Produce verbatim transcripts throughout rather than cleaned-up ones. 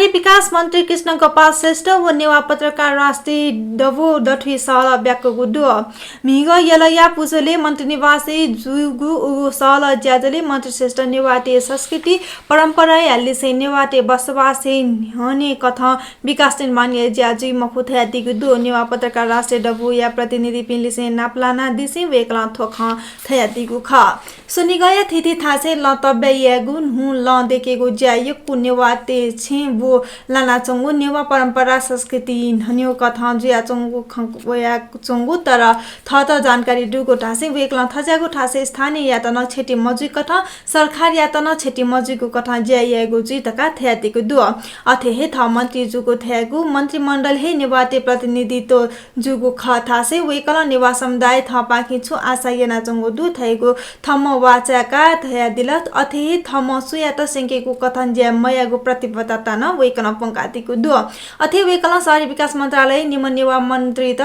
विकास मन्त्री कृष्ण गोपाल श्रेष्ठ व नेवाः पत्रकार राष्ट्रिय दबू दथुइ सहलह ब्याकूगु दु। म्हिगः यलया पुचलय् मन्त्री निवासय् जूगु उगु सहलह ज्याझ्वलय् मन्त्री श्रेष्ठ नेवाःतय् संस्कृति परम्पराया लिसें नेवाःतय् बसोबासय् न्ह्यःने कथं विकास निर्माणया ज्या जुइ मखु धयादीगु दु। नेवाः पत्रकार राष्ट्रिय दबूया प्रतिनिधिपिं लिसें नापलानादिसें वय्कलं थ्व खँ धयादीगु खः। स्वनिगःया थीथी थासय् लँ तब्या यायेगु, न्हू लँ दयेकेगु ज्या यक्व नेवाःतय् छेँ बू लानाच्वंगु, नेवाः परम्परा संस्कृति न्हन्यू कथं जुयाच्वंगु खँ वयाच्वंगु, तर थःत जानकारी दुगु धासें वय्कलं थज्याःगु थासय् स्थानीययात नं क्षति मजुइकथं सरकारयात नं क्षति मजुइगु कथं ज्या यायेगु जुइ धकाः धयादीगु दु। अथे हे थः मन्त्री जूगु धयागु मन्त्रीमण्डल हे नेवाःतय् प्रतिनिधित्व जूगु खः धासें वय्कलं नेवाः समुदाय थःपाखें छुं आशा यानाच्वंगु दु धयागु थम्हं वाःचाय्काः धयादिल। अथे हे थम्हं सुयात स्यंकेगु कथं ज्या मयायेगु प्रतिबद्धता नं वय्कलं प्वंकादीगु दु। अथे वय्कलं शहरी विकास मन्त्रालय निम्ह नेवाः मन्त्रीत,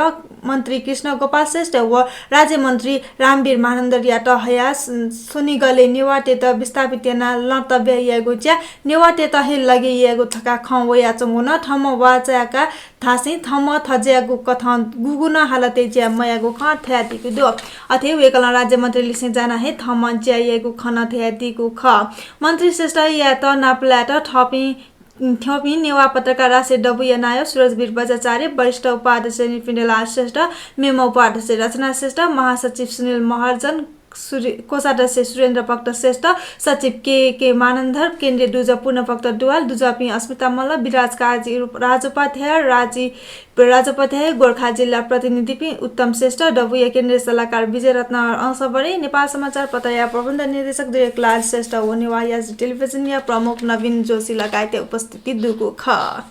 मन्त्री कृष्ण गोपाल श्रेष्ठ व राज्यमन्त्री रामवीर मानन्धरयात हयाः स्वनिगलय् नेवाःतय्त विस्थापित यानाः लँ तब्या यायेगु ज्या नेवाःतय्त हे लगे यायेगु धकाः खँ वयाच्वंगु नं थम्हं वाःचाय्काः धासें थम्हं थज्याःगु कथं गुगुं नं हालतय् ज्या मयाःगु खँ धयादीगु दु। अथे वय्कलं राज्यमन्त्री लिसें जानाः हे थम्हं ज्या यायेगु खँ नं धयादीगु खः। मन्त्री श्रेष्ठयात नापलायेत थःपिं, थ्यंपिं नेवाः पत्रकार राष्ट्रिय दबूया नायः सुरजवीर बज्राचार्य, वरिष्ठ उपाध्यक्ष नृपिन्दलाल श्रेष्ठ, मेम्ह उपाध्यक्ष रचना श्रेष्ठ, महासचिव सुनिल महर्जन, सुरे-, कोषाध्यक्ष सुरेन्द्र भक्त श्रेष्ठ, सचिव के के मानन्धर, केन्द्रीय दुजः पूर्णभक्त दुवाल, दुजःपिं अस्मिता मल्ल, विराज काजी राजोपाध्याय, राजी राजोपाध्याय, गोर्खा जिल्ला प्रतिनिधिपिं उत्तम श्रेष्ठ, दबूया केन्द्रीय सल्लाहकार विजयरत्न अंशवरे, नेपाल समाचार पत्रया प्रबन्ध निर्देशक दिलकलाल श्रेष्ठ व नेवाः याजी टेलिभिजनया प्रमुख नवीन जोशी लगायतया उपस्थिति दुगु खः।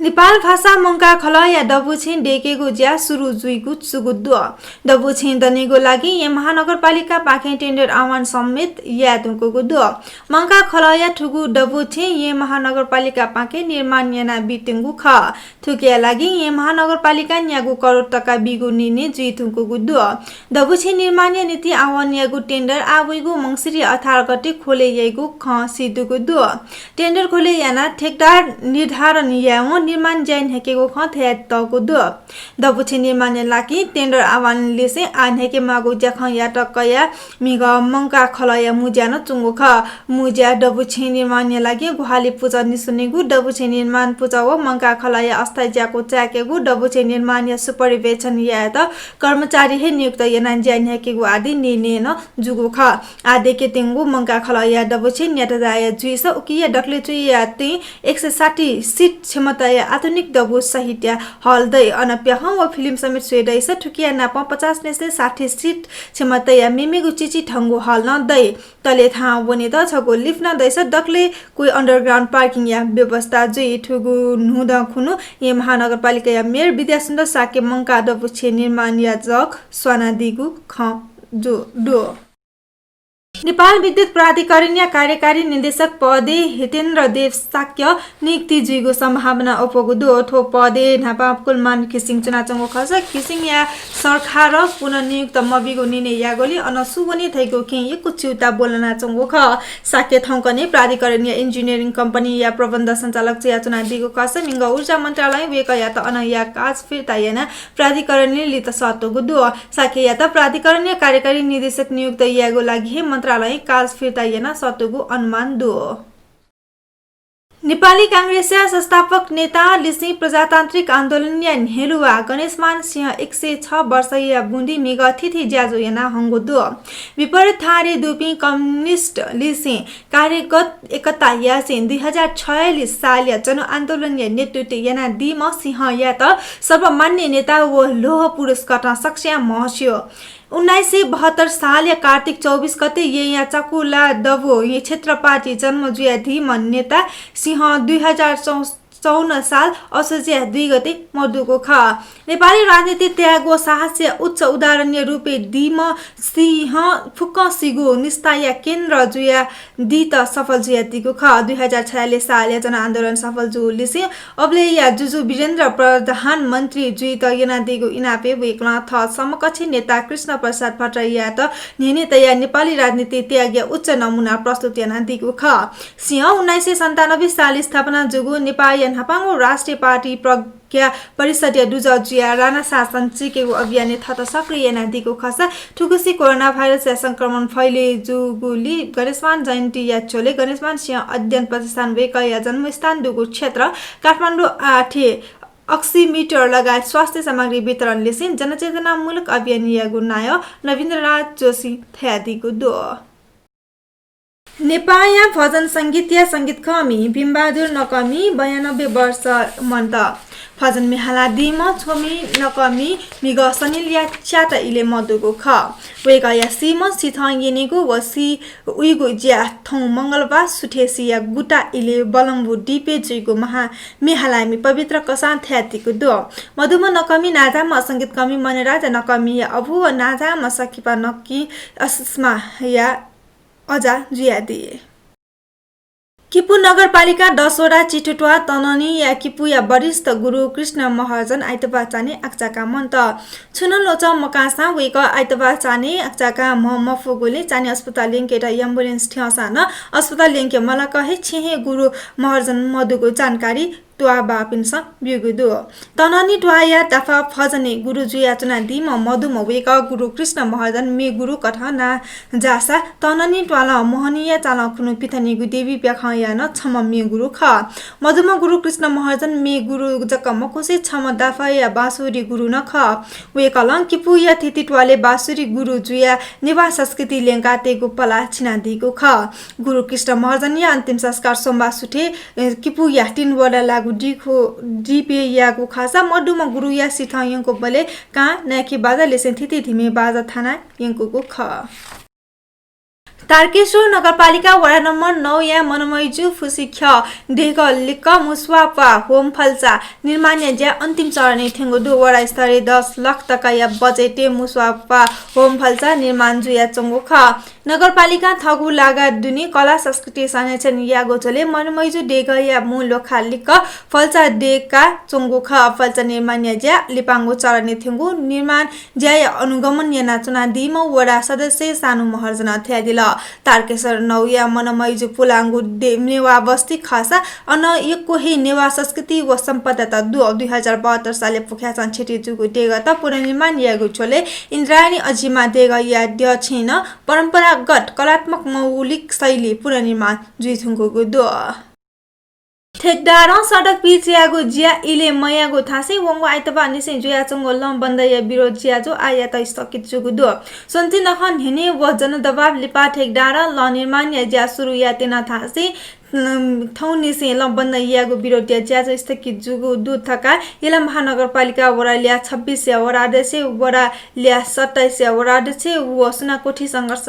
नेपाल भाषा मंकाः खलःया दबू छेँ दयेकेगु ज्या सुरु जुइगु जूगु दु। दबू छेँ दनेगु लागि येँ महानगरपालिकापाखें टेन्डर आह्वान समेत याये धुंकूगु दु। मंकाः खलःया थुगु दबू छेँ येँ महानगरपालिकापाखें निर्माण यानाबीत्यंगु खः। थुकिया लागि येँ महानगरपालिकां न्यागू करोड तका बीगु निर्णय जुइ धुंकूगु दु। दबू छेँ निर्माणया निंतिं आह्वान याःगु टेन्डर आः वइगु मंसिरया अठार गते ख्वले याइगु खँ सिधुंकूगु दु। टेन्डर ख्वले यानाः ठेकदार निर्धारण यायेवं निर्माण ज्या न्ह्याकेगु खँ धयातःगु दु। दबू छेँ निर्माणया लागि टेन्डर आह्वान लिसें आः न्ह्याकेमाःगु ज्याखँयात कयाः म्हिगः मंकाः खलःया मू ज्या नं च्वंगु खः। मू ज्या दबू छेँ निर्माणया लागि ग्वाहालि पुचः निस्वनेगु, दबू छेँ निर्माण पुचः व मंकाः खलःया अस्थायी ज्याकू चाय्केगु, दबू छेँ निर्माणया सुपरिवेक्षण यायेत कर्मचारी हे नियुक्त यानाः ज्या न्ह्याकेगु आदि निर्णय नं जूगु खः। आः दयेकेत्यंगु मंकाः खलःया दबू छेँ न्यातजाःया जुइस उकिया दकलय् च्वयाः तिनि एक सय साठी सिट क्षमताया आधुनिक दबू सहितया हल दइ। अन प्याखं व फिल्म समेत स्वये दइस थुकिया नापं पचास निसें साठी सिट क्षमताया मेमेगु चिचिधंगु हल नं दइ। तले थाहां वनेत छगू लिफ्ट नं दइस दकलय् क्वय् underground parking या व्यवस्था जुइ। थुगु न्हूदँ खुन्हु येँ महानगरपालिकाया मेयर विद्यासुन्दर शाक्यं मंकाः दबू छेँ निर्माणया जग स्वानादीगु खँ दु। नेपाल विद्युत प्राधिकरणया कार्यकारी निर्देशक पदय् हितेन्द्र देव शाक्य नियुक्ति जुइगु सम्भावना अप्वःगु दु। थ्व पदय् न्हापा कुलमान घिसिङ च्वनाच्वंगु खःसा घिसिङया सरकारं पुनर्नियुक्त मबीगु निर्णय याःगुलिं अन सु वनी धइगु खँय् यक्व च्यूताः ब्वलनाच्वंगु खः। शाक्य थौंकन्हय् प्राधिकरणया engineering कम्पनीया प्रबन्ध सञ्चालक जुयाच्वनादीगु खःसा म्हिगः ऊर्जा मन्त्रालयं वय्कःयात अनया काज फिर्ता यानाः प्राधिकरणय् लित सःतूगु दु। शाक्ययात प्राधिकरणया कार्यकारी निर्देशक नियुक्त यायेगु लागि हे मन्त्रालयं काज फिर्ता याना सःतूगु अनुमान दु। नेपाली कांग्रेसया संस्थापक नेता लिसें प्रजातान्त्रिक आन्दोलनया न्ह्यलुवा गणेशमान सिंह एक सय छ वर्षया बुँदि म्हिगः थीथी ज्याझ्वः याना हंगु दु। विपरीत धारे दुपिं कम्युनिस्ट लिसें कार्यगत एकता यासें दुई हजार छयालिस सालया जनआन्दोलनया नेतृत्व यानादीम्ह सिंहयात सर्वमान्य नेता व लोह पुरुष कथं सकस्यां म्हस्यू। उन्नाइस सय बहत्तर सालया कार्तिक चौबिस गते येँया चाकुला दबू क्षेत्रपाटी जन्म जुयादीम्ह नेता सिंह दुई हजार चौ-, चौवन्न साल असोजिया दुई गते मदुगु खः। नेपाली राजनीति त्याग व साहसया उच्च उदाहरणीय रूपय् दीम्ह सिंह फुक्कसिगु निष्ठाया केन्द्र जुया दीत सफल जुयादीगु खः। दुई हजार छयालिस सालया जनआन्दोलन सफल जूलिसें अबलय्‌या जुजु वीरेन्द्र प्रधानमन्त्री जुइत यानादीगु इनापय् वय्‌कलं थः समकक्षी नेता कृष्ण प्रसाद भट्टराईयात न्ह्यःने तयाः नेपाली राजनीति त्यागया उच्च नमुना प्रस्तुत यानादीगु खः। सिंह उन्नाइस सय सन्तानब्बे सालय् स्थापना जूगु नेपाःया न्हापांगु राष्ट्रिय पार्टी प्रज्ञा परिषद्‌या दुजः जुयाः राणा शासन चिकेगु अभियानय् थःत सक्रिय यानादीगु खःसा थुगुसी कोरोना भाइरसया संक्रमण फैले जूगुलिं गणेशमान जयन्तीया झ्वलय् गणेशमान सिंह अध्ययन प्रतिष्ठान वय्‌कःया जन्मस्थान दुगु क्षेत्र काठमाडौं आठय् अक्सिमिटर लगायत स्वास्थ्य सामग्री वितरणलिसें जनचेतनामूलक अभियान यायेगु नायः नवीन्द्रराज जोशीं धयादीगु दु। नेपाःया भजन संगीतया संगीतकर्मी भीमबहादुर नकःमि बयानब्बे वर्ष मन्त। भजन म्ये हालादीम्ह छम्ह नकःमि म्हिगः सनिलया च्यात इलय् मदुगु खः। वय्‌कःया सीम्ह सिथं यनेगु व सी उइगु ज्या थौं मंगलबार सुथय्‌सिया गुता इलय् बलम्बु दीपय् जुइगु म्ये हालामि पवित्र कसां धयादीगु दु। मदुम्ह नकःमि नांजाःम्ह संगीतकर्मी मणिराजा नकःमिया अबु व नांजाःम्ह सकिपा नकी अस्माया अजा जुयादी। किपू नगरपालिका दस वडा चिठुट्वाः तननीया किपूया वरिष्ठ गुरु कृष्ण महर्जन आइतबार चान्हय् अकचाकां मन्त। छुं नं ल्वचं मकाःसां वय्‌कः आइतबार चान्हय् अकचाकां म्ह मफुगुलिं चान्हय् अस्पताल यंकेत एम्बुलेन्स थ्यंसां नं अस्पताल यंके मलाक हे छेँय् हे गुरु महर्जन मदुगु जानकारी त्वाःबाःपिन्सं ब्यूगु दु। तननी त्वाःया दाफा फजने गुरु जुयाच्वनादीम्ह मदुम्ह वय्‌कः गुरु कृष्ण महर्जन म्ये गुरु कथं नां जाःसा तननी त्वालं मोहनीया चालं खुन्हु पिथनेगु देवी प्याखंया नं छम्ह म्ये गुरु खः। मदुम्ह गुरु कृष्ण महर्जन म्ये गुरु जक मखुसे छम्ह दाफाया बाँसुरी गुरु नं खः। वय्‌कलं किपूया थीथी त्वालय् बाँसुरी गुरु जुयाः नेवाः संस्कृति ल्यंकातयेगु पला छिनादीगु खः। गुरु कृष्ण महर्जनया अन्तिम संस्कार सोमबार सुथय्, ए, किपूया तीन वडा लाःगु दीखु दीपय् याःगु खःसा मदुम्ह गुरुया सिथं यंकूबलय् कां नाय्‌खी बाजालिसें थीथी धिमे बाजा थानाः यंकूगु खः। तारकेश्वर नगरपालिका वडा नम्बर नौया मनमैजु फुसी ख्यः देगः लिक्क मुस्वापा होम फल्चा निर्माणया ज्या अन्तिम चरणय् थ्यंगु दु। वडा स्तरय् दस लाख तकाया बजेटय् मुस्वापा होम फल्चा निर्माण जुयाच्वंगु खः। नगरपालिकां थःगु लागा दुने कला संस्कृति संरक्षण याःगु झ्वलय् मनमैजु देगःया मू ल्वखा लिक्क फल्चा देकाच्वंगु खः। फल्चा निर्माणया ज्या लिपांगु चरणय् थ्यंगु निर्माण ज्याया अनुगमन यानाच्वनादीम्ह वडा सदस्य सानु महर्जनं धयादिल। तारकेश्वर नौया मनमैजु पुलांगु दे-, नेवाः बस्ती खःसा अन यक्व हे नेवाः संस्कृति व सम्पदात दु। दुई हजार बहत्तर सालय् पुख्याचं क्षति जूगु देगःत पुनर्निर्माण यायेगु झ्वलय् इन्द्रायणी अजिमा देगःया द्यःछेँय् नं परम्परागत कलात्मक मौलिक शैली पुनर्निर्माण जुइधुंकूगु दु। ठेकदारं सडक पिच यायेगु ज्या इलय् मयाःगु धासें वंगु आइतबारनिसें जुयाच्वंगु लं बन्दया विरोध ज्याझ्वः आःयात स्थगित जूगु दु। स्वन्ति नखः न्ह्यःने व जनदबाब लिपा ठेकदारं लं निर्माणया ज्या सुरु यायेत्यना धासें, अम, थौंनिसें लं बन्द यायेगु विरोधया ज्याझ्वः स्थगित जूगु दु धकाः इलाम महानगरपालिका वडा ल्याः छब्बिसया वडा अध्यक्ष, वडा ल्याः सत्ताइसया वडा अध्यक्ष व सुनाकोठी संघर्ष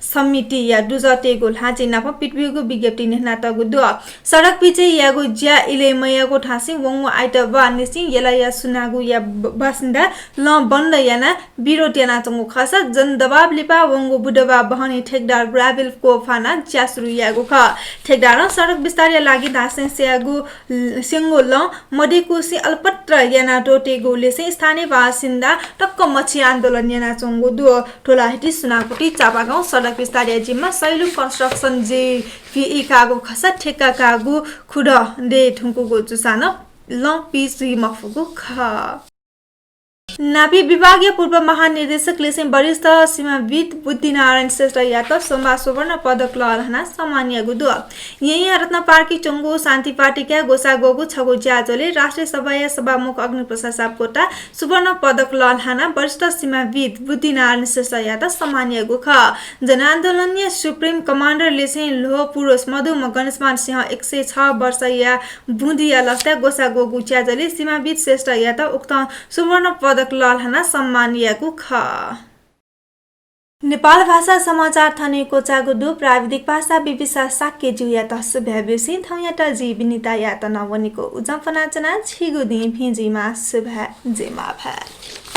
समितिया दुजःतय्‌गु ल्हाःजि नाप पितब्यूगु विज्ञप्ति न्ह्यानातःगु दु। सडक पिच यायेगु ज्या इलय् मयाःगु धासें वंगु आइतबारनिसें यलाया सुनागुया ब-, बासिन्दा लं बन्द यानाः विरोध यानाच्वंगु खःसा जनदबाब लिपा वंगु बुधबार बहनी ठेकदार ग्राभेल कोफाना ज्या सुरु याःगु खः। ठेकदारं सडक विस्तारया लागि धासें स्याःगु ल-, स्यंगु लं मदयेकुसें अलपत्र यानाः त्वःतेगुलिसें स्थानीय बासिन्दा तक्क मछि आन्दोलन यानाच्वंगु दु। ढोलाहिटी सुनाकोठी चापागाउँ सडक विस्तारया जिम्मा सैलुङ कन्स्ट्रक्सन जेभी काःगु खःसा ठेक्का काःगु खुदँ दये धुंकूगु जूसां नं लं पिच जुइ मफुगु खः। नापी विभागया पूर्व महानिर्देशकलिसें वरिष्ठ सीमाविद् बुद्धिनारायण श्रेष्ठयात सोमबार सुवर्ण पदक लःल्हानाः सम्मान याःगु दु। येँया रत्नपार्कय् च्वंगु शान्ति वाटिकाय् ग्वसाः ग्वःगु छगू ज्याझ्वलय् राष्ट्रिय सभाया सभामुख अग्निप्रसाद सापकोटां सुवर्ण पदक लःल्हानाः वरिष्ठ सीमाविद् बुद्धिनारायण श्रेष्ठयात सम्मान याःगु खः। जनआन्दोलनया सुप्रिम कमान्डरलिसें ल्वःपुरुष मदुम्ह गणेशमान सिंह एक सय छ वर्षया बुँदिया लसताय् ग्वसाः ग्वःगु ज्याझ्वलय् सीमाविद् श्रेष्ठयात उकथं सुवर्ण पदक लःल्हानाः सम्मान याःगु खः। नेपाल भाषा समाचार थन हे क्वचाःगु दु। प्राविधिक पासा बिबिसा शाक्यज्यूयात सुभाय् ब्यूसें थौंयात जि विनितायात नं वनेगु उजं फ्वनाच्वना। झीगु दिं भिं जुइमा। सुभाय्, जय मांभाय्।